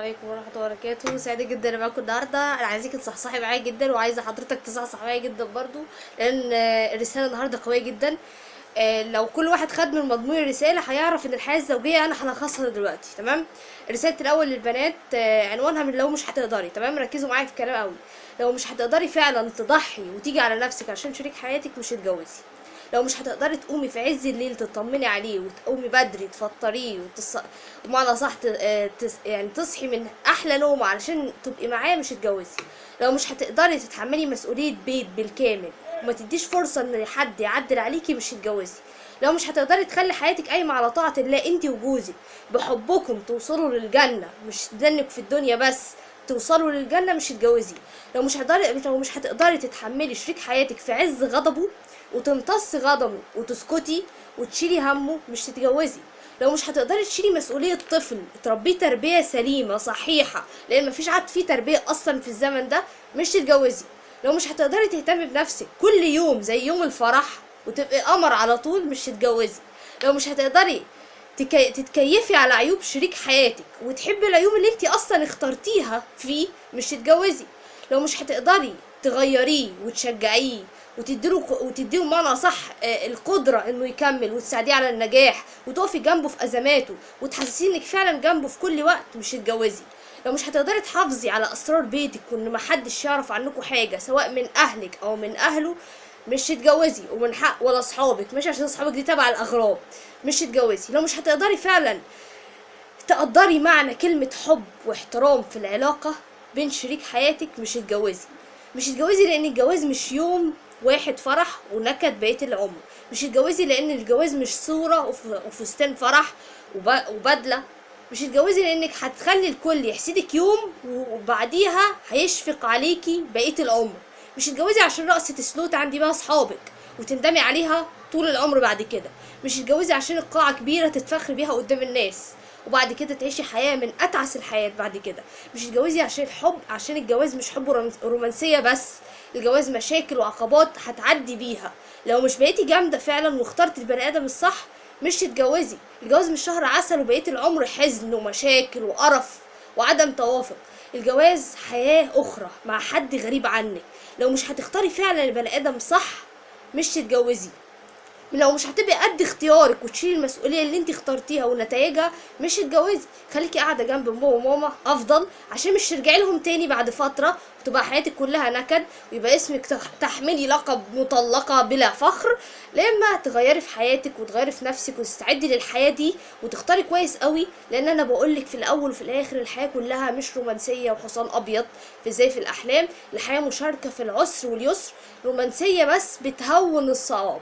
عليكم ورحمة الله وبركاته. سعيدة جدا انا معاكم النهارده. انا عايزاكي تصحصحي معايا جدا، وعايزه حضرتك تصحصح معايا جدا برضو، لان الرسالة النهارده قوية جدا. لو كل واحد خد من مضمون الرسالة هيعرف ان الحياة الزوجية انا هلخصها دلوقتي، تمام؟ رسالة الاول للبنات عنوانها من لو مش هتقدري، تمام؟ ركزوا معايا في الكلام قوي. لو مش هتقدري فعلا تضحي وتيجي على نفسك عشان شريك حياتك مش هتجوزي. لو مش هتقدري تقومي في عز الليل تطمني عليه، وتقومي بدري تفطريه ومعنى صح يعني تصحي من احلى نومه علشان تبقي معاه، مش هتجوزي. لو مش هتقدري تتحملي مسؤولية بيت بالكامل وما تديش فرصة ان حد يعدل عليكي، مش هتجوزي. لو مش هتقدري تخلي حياتك قايمة على طاعة الله انت وجوزك، بحبكم توصلوا للجنة، مش تدنك في الدنيا بس توصلوا للجنة، مش هتجوزي. لو مش هتقدري تتحملي شريك حياتك في عز غضبه وتمتص غضبه وتسكتي وتشيلي همه، مش تتجوزي. لو مش هتقدري تشيلي مسؤولية طفل تربيه تربية سليمة صحيحة، لأن مفيش عاد فيه تربية أصلا في الزمن ده، مش تتجوزي. لو مش هتقدري تهتمي بنفسك كل يوم زي يوم الفرح وتبقي قمر على طول، مش تتجوزي. لو مش هتقدري تتكيفي على عيوب شريك حياتك وتحبي العيوب اللي انت اصلا اخترتيها فيه، مش تتجوزي. لو مش هتقدري تغيريه وتشجعيه وتديله معنى صح القدرة انه يكمل، وتساعديه على النجاح وتقفي جنبه في ازماته وتحسسيه انك فعلا جنبه في كل وقت، مش تتجوزي. لو مش هتقدري تحافظي على اسرار بيتك وان محدش يعرف عنكم حاجة سواء من اهلك او من اهله، مش تتجوزي. ومن حق ولا اصحابك، مش عشان اصحابك دي تبع الاغراب، مش تتجوزي. لو مش هتقدري فعلا تقدري معنى كلمة حب واحترام في العلاقة بين شريك حياتك، مش تتجوزي. مش تتجوزي لان الجواز مش يوم واحد فرح ونكد بقية العمر. مش تتجوزي لان الجواز مش صورة وفستان فرح وبدلة. مش تتجوزي لانك هتخلي الكل يحسدك يوم وبعديها هيشفق عليكي بقية العمر. مش تتجوزي عشان رقصة سلوت عندي بقى اصحابك وتندمي عليها طول العمر بعد كده. مش تتجوزي عشان القاعة كبيرة تتفخري بيها قدام الناس وبعد كده تعيشي حياة من أتعس الحياة بعد كده. مش تتجوزي عشان الحب، عشان الجواز مش حب رومانسية بس، الجواز مشاكل وعقبات هتعدي بيها. لو مش بقيتي جامدة فعلا واخترتي البني آدم الصح، مش تتجوزي. الجواز مش شهر عسل وبقية العمر حزن ومشاكل وقرف وعدم توافق. الجواز حياة أخرى مع حد غريب عنك. لو مش هتختاري فعلا البني آدم صح، مش تتجوزي. لو مش هتبقي قد اختيارك وتشيلي المسؤولية اللي انت اخترتيها ونتائجها، مش تتجوزي. خليكي قاعدة جنب بابا وماما افضل، عشان مش ترجعي لهم تاني بعد فترة وتبقى حياتك كلها نكد ويبقى اسمك تحملي لقب مطلقه بلا فخر. لما تغيري في حياتك وتغيري في نفسك وتستعدي للحياة دي وتختاري كويس قوي، لان انا بقولك في الاول وفي الاخر الحياة كلها مش رومانسية وحصان ابيض في زي في الاحلام. الحياة مشاركة في العسر واليسر، رومانسية بس بتهون الصعاب.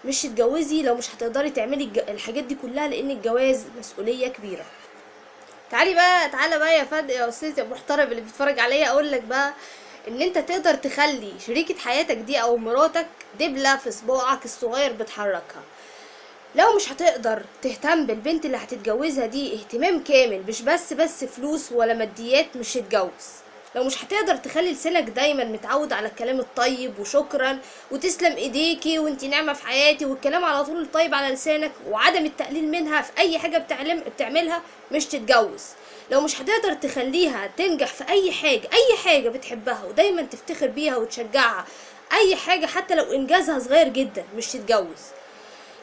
مش تتجوزي لو مش هتقدري تعملي الحاجات دي كلها، لان الجواز مسؤولية كبيرة. تعالى بقى يا فندم يا استاذ يا محترم اللي بيتفرج عليا، اقول لك بقى ان انت تقدر تخلي شريكه حياتك دي او مراتك دبله في صباعك الصغير بتحركها. لو مش هتقدر تهتم بالبنت اللي هتتجوزها دي اهتمام كامل، مش بس فلوس ولا ماديات، مش هتجوز. لو مش هتقدر تخلي لسانك دايما متعود على الكلام الطيب وشكرا وتسلم ايديكي وانتي نعمه في حياتي والكلام على طول الطيب على لسانك وعدم التقليل منها في اي حاجة بتعملها، مش تتجوز. لو مش هتقدر تخليها تنجح في اي حاجة، اي حاجة بتحبها ودايما تفتخر بيها وتشجعها، اي حاجة حتى لو انجازها صغير جدا، مش تتجوز.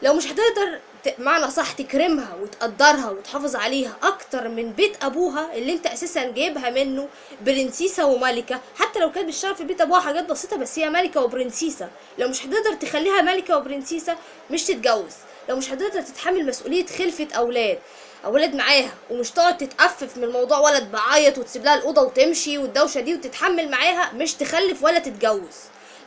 لو مش هتقدر معنى صح تكرمها وتقدرها وتحافظ عليها اكتر من بيت ابوها اللي انت اساسا جايبها منه برنسيسة وملكة، حتى لو كانت بتشتغل في بيت ابوها حاجات بسيطة بس هي ملكة وبرنسيسة، لو مش هتقدر تخليها ملكة وبرنسيسة، مش تتجوز. لو مش هتقدر تتحمل مسؤولية خلفة اولاد معاها ومش تقعد تتقفف من الموضوع ولا تبعيط وتسيب لها الاوضة وتمشي والدوشة دي وتتحمل معاها، مش تخلف ولا تتجوز.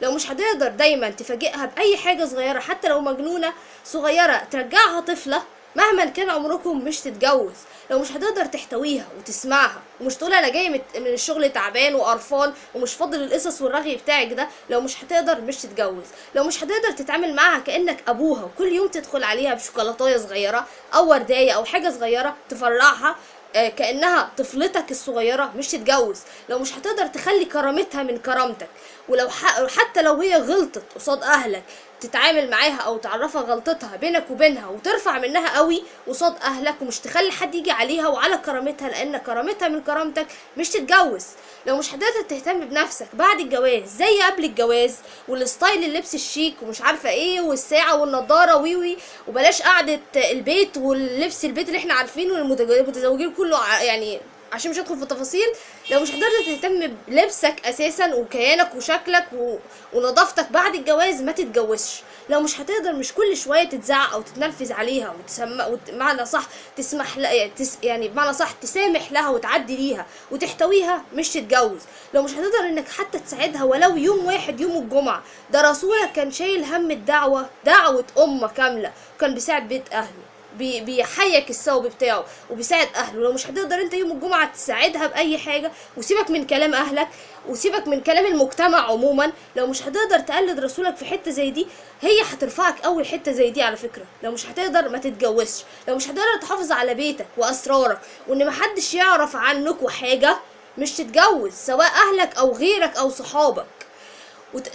لو مش هتقدر دايما تفاجئها باي حاجة صغيرة حتى لو مجنونة صغيرة ترجعها طفله مهما كان عمركم، مش تتجوز. لو مش هتقدر تحتويها وتسمعها ومش تقول انا جاي من الشغل تعبان وقرفان ومش فاضل القصص والرغي بتاعك ده، لو مش هتقدر مش تتجوز. لو مش هتقدر تتعامل معاها كانك ابوها وكل يوم تدخل عليها بشوكولاتايه صغيرة او وردايه او حاجة صغيرة تفرحها كانها طفلتك الصغيرة، مش تتجوز. لو مش هتقدر تخلي كرامتها من كرامتك، ولو حتى لو هي غلطت قصاد اهلك تتعامل معاها او تعرفها غلطتها بينك وبينها، وترفع منها قوي قصاد اهلك، ومش تخلي حد يجي عليها وعلى كرامتها، لان كرامتها من كرامتك. مش تتجوز. لو مش هتقدر تهتم بنفسك بعد الجواز زي قبل الجواز، وال style اللبس الشيك ومش عارفه ايه، والساعة والنضاره وي، وبلاش قعدة البيت واللبس البيت اللي احنا عارفينه المتزوجين كله، يعني عشان مش هدخل في التفاصيل. لو مش هتقدر تهتم بلبسك اساسا وكيانك وشكلك ونظافتك بعد الجواز، ما تتجوزش. لو مش هتقدر مش كل شوية تتزعق او تتنرفز عليها بمعنى صح تسمح لها، يعني بمعنى صح تسامح لها وتعدي ليها وتحتويها، مش تتجوز. لو مش هتقدر انك حتى تساعدها ولو يوم واحد، يوم الجمعة، ده رسولك كان شايل هم الدعوة، دعوه امه كاملة، وكان بيساعد بيت اهله، بيحيك الثوب بتاعه وبيساعد اهله. لو مش هتقدر انت يوم الجمعة تساعدها باي حاجة، وسيبك من كلام اهلك وسيبك من كلام المجتمع عموما، لو مش هتقدر تقلد رسولك في حتة زي دي، هي هترفعك اول حتة زي دي على فكرة. لو مش هتقدر ما تتجوزش. لو مش هتقدر تحافظ على بيتك واسرارك وان محدش يعرف عنك وحاجه، مش تتجوز، سواء اهلك او غيرك او صحابك.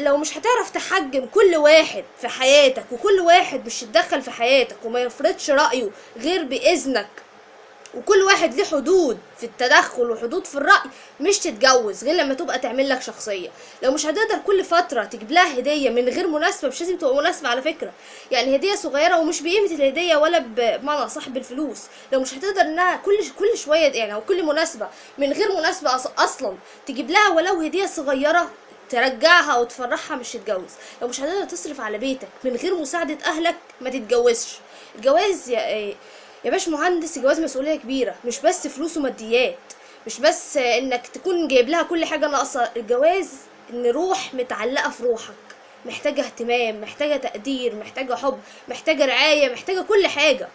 لو مش هتعرف تحجم كل واحد في حياتك، وكل واحد مش يتدخل في حياتك وما يفرضش رأيه غير بإذنك، وكل واحد ليه حدود في التدخل وحدود في الرأي، مش تتجوز غير لما تبقى تعمل لك شخصية. لو مش هتقدر كل فترة تجيب لها هدية من غير مناسبة، مش لازم تبقى مناسبة على فكرة، يعني هدية صغيرة ومش بقيمة الهدية ولا بمعنى صح بالفلوس. لو مش هتقدر انها كل شوية يعني، او كل مناسبة من غير مناسبة اصلا تجيب لها ولو هدية صغيرة ترجعها وتفرحها، مش تتجوز. لو مش هتقدر تصرف على بيتك من غير مساعدة اهلك، ما تتجوزش. الجواز يا باش مهندس، الجواز مسؤولية كبيرة، مش بس فلوس وماديات، مش بس انك تكون جايب لها كل حاجة ناقصة. الجواز ان روح متعلقة في روحك، محتاجة اهتمام، محتاجة تقدير، محتاجة حب، محتاجة رعاية، محتاجة كل حاجة.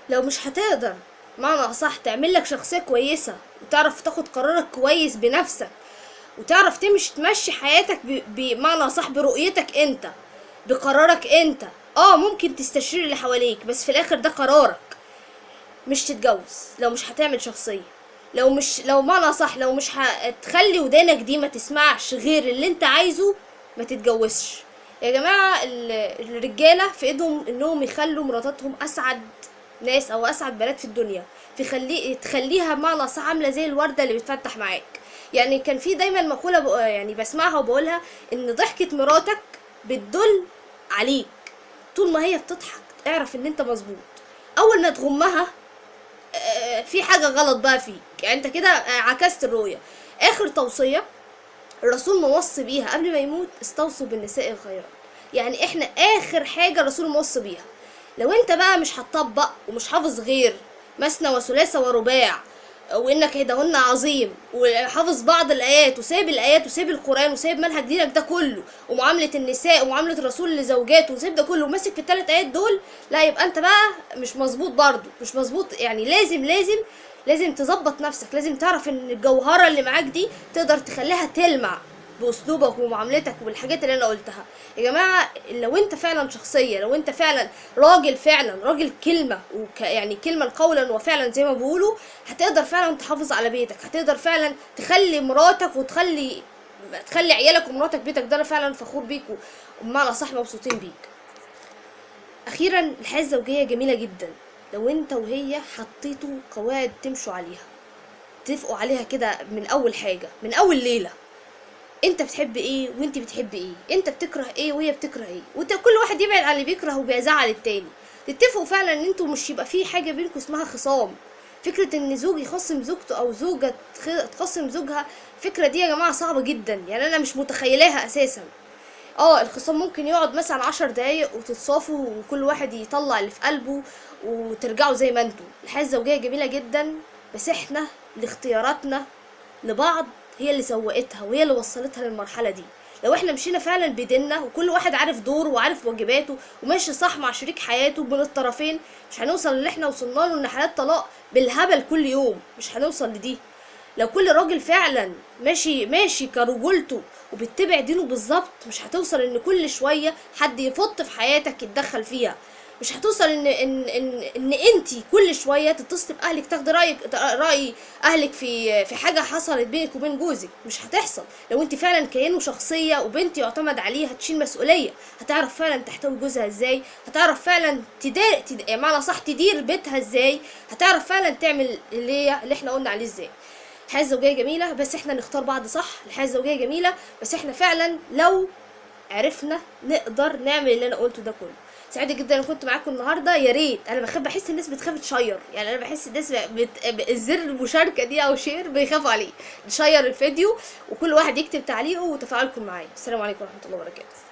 لو مش هتقدر معنى اصح تعمل لك شخصية كويسة وتعرف تاخد قرارك كويس بنفسك، وتعرف تمشي حياتك بمعنى صح برؤيتك انت، بقرارك انت. ممكن تستشير اللي حواليك، بس في الاخر ده قرارك. مش تتجوز لو مش هتعمل شخصية، لو معنى صح لو مش هتخلي ودانك دي ما تسمعش غير اللي انت عايزه، ما تتجوزش. يا جماعة الرجالة في ايدهم انهم يخلوا مراتاتهم اسعد ناس او اسعد بنات في الدنيا، تخليها بمعنى صح عاملة زي الوردة اللي بتفتح معاك. يعني كان في دايما مقولة يعني بسمعها وبقولها، ان ضحكة مراتك بتدل عليك. طول ما هي بتضحك اعرف ان انت مظبوط، اول ما تغمها في حاجة غلط بقى فيك، يعني انت كده عكست الرؤية. اخر توصية الرسول موصي بيها قبل ما يموت، استوصوا بالنساء خيرا. يعني احنا اخر حاجة الرسول موصي بيها. لو انت بقى مش هتطبق ومش حافظ غير مثنى وثلاثة ورباع، وان كيدهن عظيم، وحافظ بعض الايات وسايب الايات وسايب القران وسايب منهج دينك ده كله، ومعامله النساء ومعامله الرسول لزوجاته، وسايب ده كله وماسك في الثلاث ايات دول، لا يبقى انت بقى مش مظبوط برضه، مش مظبوط. يعني لازم لازم لازم تظبط نفسك، لازم تعرف ان الجوهرة اللي معاك دي تقدر تخليها تلمع باسلوبك ومعاملتك والحاجات اللي انا قلتها. يا جماعة لو انت فعلا شخصية، لو انت فعلا راجل، فعلا راجل كلمة يعني كلمة قولا وفعلا زي ما بيقولوا، هتقدر فعلا تحافظ على بيتك، هتقدر فعلا تخلي مراتك وتخلي عيالك ومراتك بيتك ده انا فعلا فخور بيك وبمعنى صح مبسوطين بيك. اخيرا الحياة الزوجية جميلة جدا لو انت وهي حطيتوا قواعد تمشوا عليها، تتفقوا عليها كده من اول حاجة، من اول ليلة. انت بتحب ايه وانت بتحب ايه، انت بتكره ايه وهي بتكره ايه، وكل واحد يبعد عن اللي بيكره وبيزعل التاني. تتفقوا فعلا ان انتوا مش يبقى في حاجة بينكم اسمها خصام. فكرة ان زوج يخصم زوجته او زوجه تخصم زوجها، الفكرة دي يا جماعة صعبة جدا، يعني انا مش متخيلاها اساسا. الخصام ممكن يقعد مثلا 10 دقايق وتتصافوا وكل واحد يطلع اللي في قلبه وترجعوا زي ما انتوا. الحياة الزوجية جميلة جدا، بس احنا لاختياراتنا لبعض هي اللي سوقتها وهي اللي وصلتها للمرحلة دي. لو احنا مشينا فعلا بديننا وكل واحد عارف دوره وعارف واجباته وماشي صح مع شريك حياته من الطرفين، مش هنوصل اللي احنا وصلنا له ان حالات طلاق بالهبل كل يوم، مش هنوصل لدي. لو كل راجل فعلا ماشي كرجولته وبيتبع دينه بالظبط، مش هتوصل ان كل شوية حد يفط في حياتك يتدخل فيها. مش هتوصل ان ان ان ان انت كل شوية تتصلي باهلك تاخدي رايك، راي اهلك في حاجة حصلت بينك وبين جوزك. مش هتحصل لو انت فعلا كيان وشخصية وبنت يعتمد عليها تشيل مسؤولية، هتعرف فعلا تحتوي جوزها ازاي، هتعرف فعلا تدير معنى صح تدير بيتها ازاي، هتعرف فعلا تعمل اللي احنا قلنا عليه ازاي. الحياة الزوجية جميلة، بس احنا نختار بعض صح. الحياة الزوجية جميلة، بس احنا فعلا لو عرفنا نقدر نعمل اللي انا قلته ده كله. سعيدة جدا انا كنت معاكم النهارده. يا ريت، انا بخاف، بحس الناس بتخاف تشير، يعني انا بحس الناس الزر المشاركة دي او share بيخافوا عليه. نشير الفيديو وكل واحد يكتب تعليقه وتفاعلكم معايا. السلام عليكم ورحمة الله وبركاته.